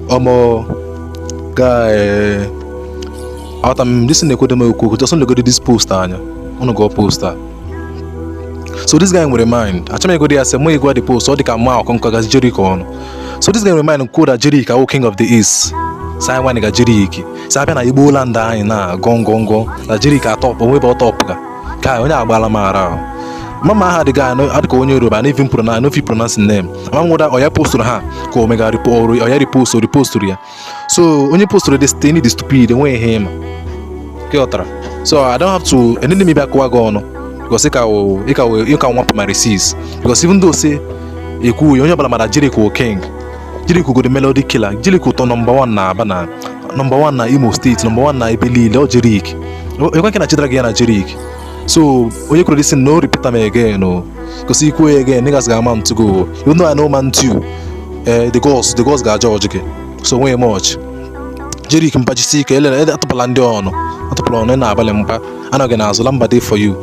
Omo guy, aghọta m this na-ekwedo m ekwu okwu. Just legodi this post anya unu gụọ post a. So this guy nwere mind achọm egodi ya sị mụ ịgwa the post ọ dị ka mma ọkụnkọ gazi Jericho ọnụ. So this guy nwere mind kwuo that Jericho awụ king of the east, sa anyị nwanne ga Jericho sa abịa na Igbo land anyị na gọngọngọ na Jericho atọpụ onwe ebe ọ tọpụ ga ka onye agbala m ara ahụ. Mama aha dị guy adịka onye Yoruba na even pronounce, no fit pronounce name. Ama m whether ọ ya postụrụ ha ka o mega ọ ya repost o repostụrụ ya. So onye postụrụ this thing dị stupid, enweghị ihe ịma ka ị ghọtara. So I don't have to enene m bịa kụwa gị ọnụ because ị ka nwa primary six, because even though say ekwu onye ọbụla mara Jericho king, Jericho go the melody killer, Jericho tọ number one na Aba, na number one na Imo State, number one na ebe niile ọ Jericho ekwe nke na chidara gị ya na Jericho. So onye kwuru this thing, no repeat am again o, because ikwu ya again, niggas ga-ama ntụ go. Even though I know man too, the gods ga-ajudge gị. So nwee much Jericho mpachisi ike elere atụpụla ndị ọnụ atụpụla ọnụ ị na-abalị mpa anọghị n'azụ lamba dey for you.